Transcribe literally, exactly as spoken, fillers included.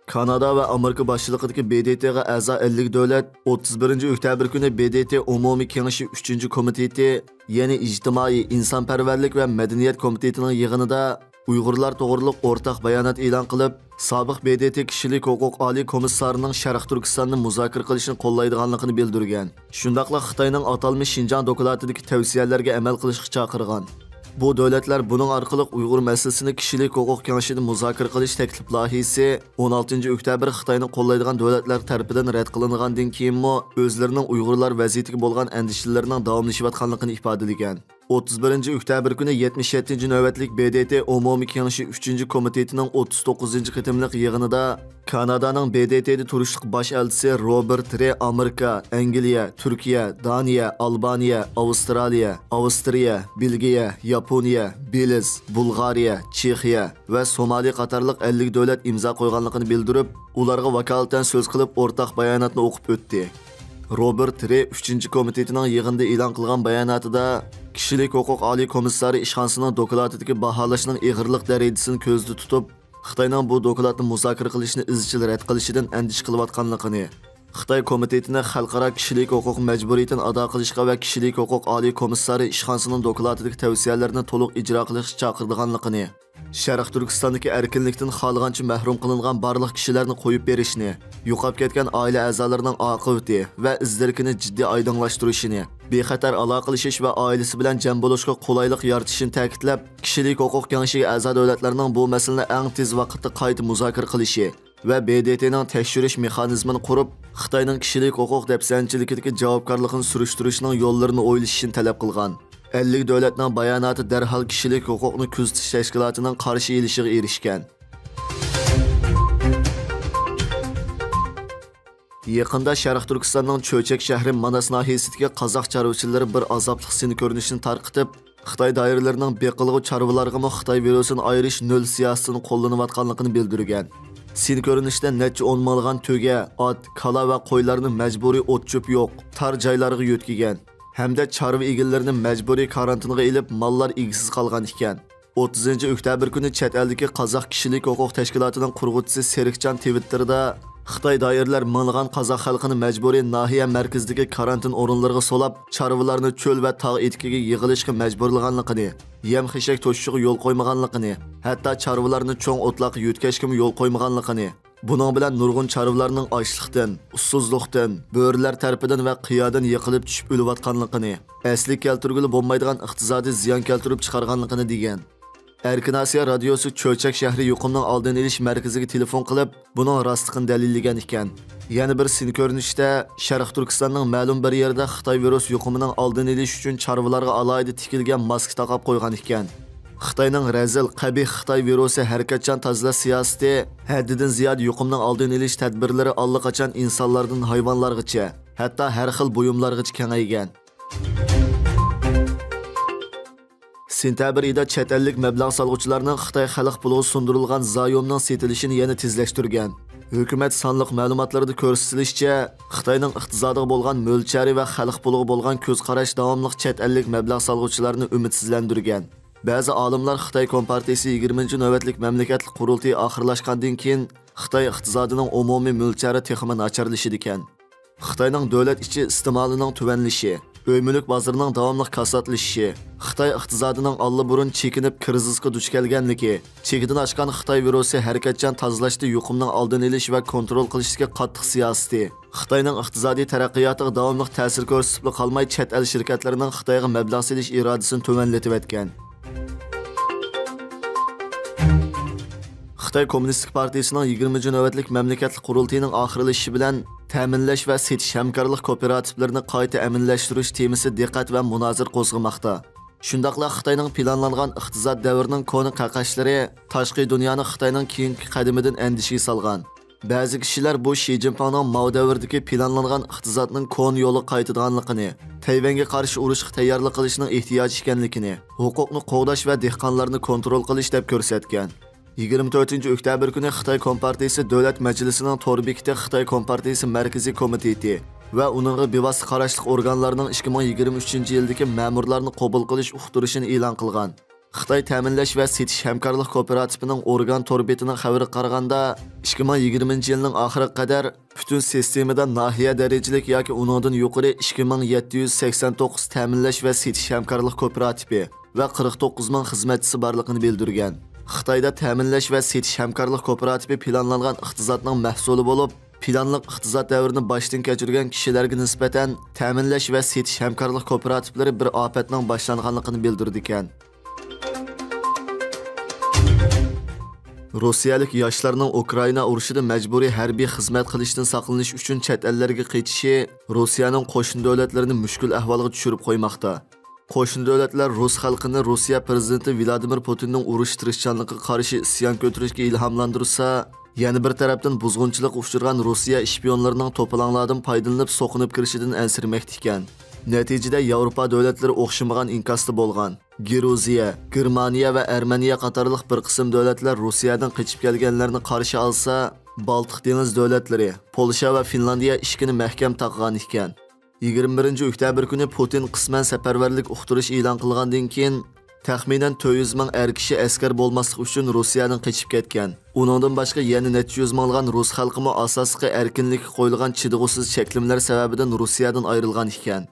كانادا ۋە ئامېرىكا باشچىلىقىدىكى ب د ت غا ئەزا ئەللىك دۆلەت ئوتتۇز بىرىنچى ئۆكتەبىر كۈنى ب د ت ئومۇمىي كېڭىشى ئۈچىنچى كومىتېتى، يەنى ئىجتىمائىي، ئىنسانپەرۋەرلىك ۋە مەدەنىيەت كومىتېتىنىڭ يىغىنىدا ئۇيغۇرلار توغرىلىق ئورتاق بايانات ئېلان قىلىپ، سابىق ب د ت كىشىلىك ھوقۇق ئالىي كومىسسارىنىڭ شەرقىي تۈركىستاننى مۇزاكىرە قىلىشنى قوللايدىغانلىقىنى بىلدۈرگەن. شۇنداقلا خىتاينىڭ ئاتالمىش شىنجاڭ دوكلاتىدىكى تەۋسىيەلەرگە ئەمەل قىلىشقا چاقىرغان. بۇ دۆلەتلەر بۇنىڭ ئارقىلىق ئۇيغۇر مەسىلىسىنى كىشىلىك ھوقۇق كېڭىشىدە مۇزاكىرە قىلىش تەكلىپ لايىھىسى ئون ئالتىنچى ئۆكتەبىر خىتاينى قوللايدىغان دۆلەتلەر تەرىپىدىن رەت قىلىنغاندىن كېيىنمۇ ئۆزلىرىنىڭ ئۇيغۇرلار ۋەزىيىتىگە بولغان ئەندىشىلىرىنىڭ داۋاملىشىۋاتقانلىقىنى ئىپادىلىگەن. ئوتتۇز بىرىنچى ئۆكتەبىر كۈنى يەتمىش يەتتىنچى نۆۋەتلىك ب د ت ئومۇمىي كېڭىشى ئۈچىنچى كومىتېتىنىڭ ئوتتۇز توققۇزىنچى قېتىملىق يىغىنىدا كانادانىڭ ب د ت دا تۇرۇشلۇق باش ئەلچىسى روبېرت رې ئامېرىكا، ئەنگلىيە، تۈركىيە، دانىيە، ئالبانىيە، ئاۋسترالىيە، ئاۋسترىيە، بېلگىيە، ياپونىيە، بېلىز، بۇلغارىيە، چېخىيە ۋە سومالى قاتارلىق ئەللىك دۆلەت ئىمزا قويغانلىقىنى بىلدۈرۈپ، ئۇلارغا ۋاكالىتەن سۆز قىلىپ، ئورتاق باياناتنى ئوقۇپ ئۆتتى. روبېرت رې ئۈچىنچى كومىتېتىنىڭ يىغىندا ئېلان قىلغان باياناتىدا، كىشىلىك ھوقۇق ئالىي كومىسسارى ئىشخانىسىنىڭ دوكلاتىدىكى باھالاشنىڭ ئېغىرلىق دەرىجىسىنى كۆزدە تۇتۇپ، خىتاينىڭ بۇ دوكلاتنى مۇزاكىرە قىلىشنى ئىزچىل رەت قىلىشىدىن ئەندىشە قىلىۋاتقانلىقىنى، خىتاي كومىتېتىنى خەلقئارا كىشىلىك ھوقۇق مەجبۇرىيىتىنى ئادا قىلىشقا ۋە كىشىلىك ھوقۇق ئالىي كومىسسارى ئىشخانىسىنىڭ دوكلاتىدىكى تەۋسىيەلەرنى تولۇق ئىجرا قىلىشقا چاقىرىدىغانلىقىنى، شەرقىي تۈركىستاندىكى ئەركىنلىكتىن خالىغانچە مەھرۇم قىلىنغان بارلىق كىشىلەرنى قويۇپ بېرىشنى، يوقاپ كەتكەن ئائىلە ئەزالىرىنىڭ ئاقىۋىتى ۋە ئىز-دېرىكىنى جىددىي ئايدىڭلاشتۇرۇشىنى، بىخەتەر ئالاقىلىشىش ۋە ئائىلىسى بىلەن جەم بولۇشقا قولايلىق يارىتىشىنى تەكىتلەپ، كىشىلىك ھوقۇق كېڭىشىگە ئەزا دۆلەتلەرنىڭ بۇ مەسىلىنى ئەڭ تېز ۋاقىتتا قايتا مۇزاكىرە قىلىشى ۋە ب د ت نىڭ تەكشۈرۈش مېخانىزمىنى قۇرۇپ، خىتاينىڭ كىشىلىك ھوقۇق دەپسەندىچىلىكىدىكى جاۋابكارلىقىنى سۈرۈشتۈرۈشنىڭ يوللىرىنى ئويلىشىشىنى تەلەپ قىلغان. ئەللىك دۆلەتنىڭ باياناتى دەرھال كىشىلىك ھوقۇقنى كۆزىتىش تەشكىلاتىنىڭ قارشى ئېلىشىغا ئېرىشكەن. يېقىندا شەرقىي تۈركىستاننىڭ چۆچەك شەھىرى ماناس ناھىيەسىدىكى قازاق چارۋىچىلىرى بىر ئازابلىق سىن كۆرۈنۈشىنى تارقىتىپ، خىتاي دائىرىلىرىنىڭ بېقىلغۇ چارۋىلارغىمۇ خىتاي ۋىرۇسىنى ئايرىش نۆل سىياسىتىنى قوللىنىۋاتقانلىقىنى بىلدۈرگەن. سىن كۆرۈنۈشتە نەچچە ئون مىڭلىغان تۆگە، ئات، كالا ۋە قويلارنى مەجبۇرىي ئوت-چۆپ يوق، تار جايلارغا يۆتكىگەن ھەمدە چارۋا ئىگىلىرىنى مەجبۇرىي كارانتىنغا ئېلىپ، ماللار ئىگىسىز قالغان ئىكەن. ئوتتۇزىنچى ئۆكتەبىر كۈنى چەت ئەلدىكى قازاق كىشىلىك ھوقۇق تەشكىلاتىنىڭ قۇرغۇچىسى سېرىكجان تىۋىتتېردا خىتاي دائىرىلەر مىڭلىغان قازاق خەلقىنى مەجبۇرىي ناھىيە مەركىزىدىكى كارانتىن ئورۇنلىرىغا سولاپ، چارۋىلارنى چۆل ۋە تاغ ئېتىكىگە يىغىلىشقا مەجبۇرلىغانلىقىنى، يەم-خەشەك توشۇشىغا يول قويمىغانلىقىنى، ھەتتا چارۋىلارنى چوڭ ئوتلاققا يۆتكەشكىمۇ يول قويمىغانلىقىنى، بۇنىڭ بىلەن نۇرغۇن چارۋىلارنىڭ ئاچلىقتىن، ئۇسسۇزلۇقتىن، بۆرىلەر تەرىپىدىن ۋە قىيادىن يىقىلىپ چۈشۈپ ئۆلۈۋاتقانلىقىنى، ئەسلىگە كەلتۈرگىلى بولمايدىغان ئىقتىسادىي زىيان كەلتۈرۈپ چىقارغانلىقىنى دېگەن. ئەركىن ئاسىيا رادىيوسى چۆچەك شەھىرى يۇقۇمنىڭ ئالدىنى ئېلىش مەركىزىگە تېلېفون قىلىپ، بۇنىڭ راستلىقىنى دەلىللىگەن ئىكەن. يەنە بىر سىن كۆرۈنۈشتە، شەرقىي تۈركىستاننىڭ مەلۇم بىر يېرىدە خىتاي ۋىرۇس يۇقۇمىنىڭ ئالدىنى ئېلىش ئۈچۈن چارۋىلارغا ئالاھىدە تىكىلگەن ماسكا تاقاپ قويغان ئىكەن. خىتاينىڭ رەزىل، قەبىھ خىتاي ۋىرۇسى ھەرىكەتچان تازىلاش سىياسىتى ھەددىدىن زىيادە يۇقۇمنىڭ ئالدىنى ئېلىش تەدبىرلىرى ئاللىقاچان ئىنسانلاردىن ھايۋانلارغىچە، ھەتتا ھەر خىل بۇيۇملارغىچە كېڭەيگەن. سېنتەبىر ئېيىدا چەت ئەللىك مەبلەغ سالغۇچىلارنىڭ خىتاي خەلق پۇلىغا سۇندۇرۇلغان زايومنىڭ سېتىلىشىنى يەنە تېزلەشتۈرگەن. ھۆكۈمەت سانلىق مەلۇماتلىرىدا كۆرسىتىلىشىچە، خىتاينىڭ ئىقتىسادىغا بولغان مۆلچەرى ۋە خەلق پۇلىغا بولغان كۆز قاراش داۋاملىق چەت ئەللىك مەبلەغ سالغۇچىلارنى ئۈمىدسىزلەندۈرگەن. بەزى ئالىملار خىتاي كومپارتىيىسى يىگىرمىنچى نۆۋەتلىك مەملىكەتلىك قۇرۇلتىيى ئاخىرلاشقاندىن كېيىن، خىتاي ئىقتىسادىنىڭ ئومۇمىي مۆلچەرى تېخىمۇ ناچارلىشىدىكەن. خىتاينىڭ دۆلەت ئىچى ئىستېمالىنىڭ تۆۋەنلىشى، ئۆي مۈلۈك بازىرىنىڭ داۋاملىق كاساتلىشىشى، خىتاي ئىقتىسادىنىڭ ئاللىبۇرۇن چېكىنىپ كىرىزىسقا دۇچ كەلگەنلىكى، چېكىدىن ئاشقان خىتاي ۋىرۇسى ھەرىكەتچان تازىلاشتا يۇقۇمنىڭ ئالدىنى ئېلىش ۋە كونترول قىلىشتىكى قاتتىق سىياسىتى، خىتاينىڭ ئىقتىسادىي تەرەققىياتىغا داۋاملىق تەسىر كۆرسىتىپلا قالماي، چەت ئەل شىركەتلىرىنىڭ خىتايغا مەبلەغ سېلىش ئىرادىسىنى تۆۋەنلىتىۋەتكەن. خىتاي كوممۇنىستىك پارتىيىسىنىڭ يىگىرمىنچى نۆۋەتلىك مەملىكەتلىك قۇرۇلتىيىنىڭ ئاخىرلىشىشى بىلەن، تەمىنلەش ۋە سېتىش ھەمكارلىق كوپىراتىپلىرىنى قايتا ئەمىنلەشتۈرۈش تېمىسى دىققەت ۋە مۇنازىرە قوزغىماقتا. شۇنداقلا خىتاينىڭ پىلانلانغان ئىقتىساد دەۋرىنىڭ كونا قەقەشلىرى تاشقى دۇنيانى خىتاينىڭ كېيىنكى قەدىمىدىن ئەندىشىگە سالغان. بەزى كىشىلەر بۇ شى جىنپىڭنىڭ ماۋ دەۋرىدىكى پىلانلانغان ئىقتىسادنىڭ كونا يولىغا قايتىدىغانلىقىنى، تەيۋەنگە قارشى ئۇرۇشقا تەييارلىق قىلىشنىڭ ئېھتىياج ئىكەنلىكىنى، ھوقۇقنى قوغداش ۋە دېھقانلارنى كونترول قىلىش دەپ كۆرسەتكەن. يىگىرمە تۆتىنچى ئۆكتەبىر كۈنى خىتاي كومپارتىيىسى دۆلەت مەجلىسىنىڭ تور بېكىتى خىتاي كومپارتىيىسى مەركىزىي كومىتېتى ۋە ئۇنىڭغا بىۋاسىتە قاراشلىق ئورگانلارنىڭ ئىككى مىڭ يىگىرمە ئۈچىنچى يىلدىكى مەمۇرلارنى قوبۇل قىلىش ئۇقتۇرۇشىنى ئېلان قىلغان. خىتاي تەمىنلەش ۋە سېتىش ھەمكارلىق كوپىراتىپىنىڭ ئورگان تور بېتىنىڭ خەۋىرىگە قارىغاندا، ئىككى مىڭ يىگىرمىنچى يىلنىڭ ئاخىرىغا قەدەر پۈتۈن سىستېمىدا ناھىيە دەرىجىلىك ياكى ئۇنىڭدىن يۇقىرى ئىككى مىڭ يەتتە يۈز سەكسەن توققۇز تەمىنلەش ۋە سېتىش ھەمكارلىق كوپىراتىپى ۋە قىرىق توققۇز مىڭ خىزمەتچىسى بارلىقىنى بىلدۈرگەن. خىتايدا تەمىنلەش ۋە سېتىش ھەمكارلىق كوپىراتىپى پىلانلانغان ئىقتىسادنىڭ مەھسۇلى بولۇپ، پىلانلىق ئىقتىساد دەۋرىنى باشتىن كەچۈرگەن كىشىلەرگە نىسبەتەن تەمىنلەش ۋە سېتىش ھەمكارلىق كوپىراتىپلىرى بىر ئاپەتنىڭ باشلانغانلىقىنى بىلدۈرىدىكەن. روسىيەلىك ياشلارنىڭ ئۇكرائىنا ئۇرۇشىدا مەجبۇرىي ھەربىي خىزمەت قىلىشتىن ساقلىنىش ئۈچۈن چەت ئەللەرگە قېچىشى روسىيەنىڭ قوشنا دۆلەتلىرىنى مۈشكۈل ئەھۋالغا چۈشۈرۈپ قويماقتا. قوشنا دۆلەتلەر رۇس خەلقىنى روسىيە پىرېزىدېنتى ۋلادىمىر پۇتىننىڭ ئۇرۇش تىرىشچانلىقىغا قارشى ئىسيان كۆتۈرۈشكە ئىلھاملاندۇرسا، يەنە بىر تەرەپتىن بۇزغۇنچىلىققا ئۇچرىغان روسىيە ئىشپىيونلىرىنىڭ توپىلاڭلاردىن پايدىلىنىپ سوقۇنۇپ كىرىشىدىن ئەنسىرىمەكتە ئىكەن. نەتىجىدە ياۋروپا دۆلەتلىرى ئوخشىمىغان ئىنكاستا بولغان. گېرۇزىيە، گېرمانىيە ۋە ئەرمېنىيە قاتارلىق بىر قىسىم دۆلەتلەر روسىيەدىن قېچىپ كەلگەنلەرنى قارشى ئالسا، بالتىق دېڭىز دۆلەتلىرى، پولشا ۋە فىنلاندىيە ئىشىكىنى مەھكەم تاقىغان ئىكەن. يىگىرمە بىرىنچى ئۆكتەبىر كۈنى پۇتىن قىسمەن سەپەرۋەرلىك ئۇقتۇرۇش ئېلان قىلغاندىن كېيىن، تەخمىنەن تۆت يۈز مىڭ ئەر كىشى ئەسكەر بولماسلىق ئۈچۈن روسىيەدىن قېچىپ كەتكەن. ئۇنىڭدىن باشقا يەنە نەچچە يۈز مىڭلىغان رۇس خەلقىمۇ ئاساسلىقى ئەركىنلىككە قويۇلغان چىدىغۇسىز چەكلىمىلەر سەۋەبىدىن روسىيەدىن ئايرىلغان ئىكەن.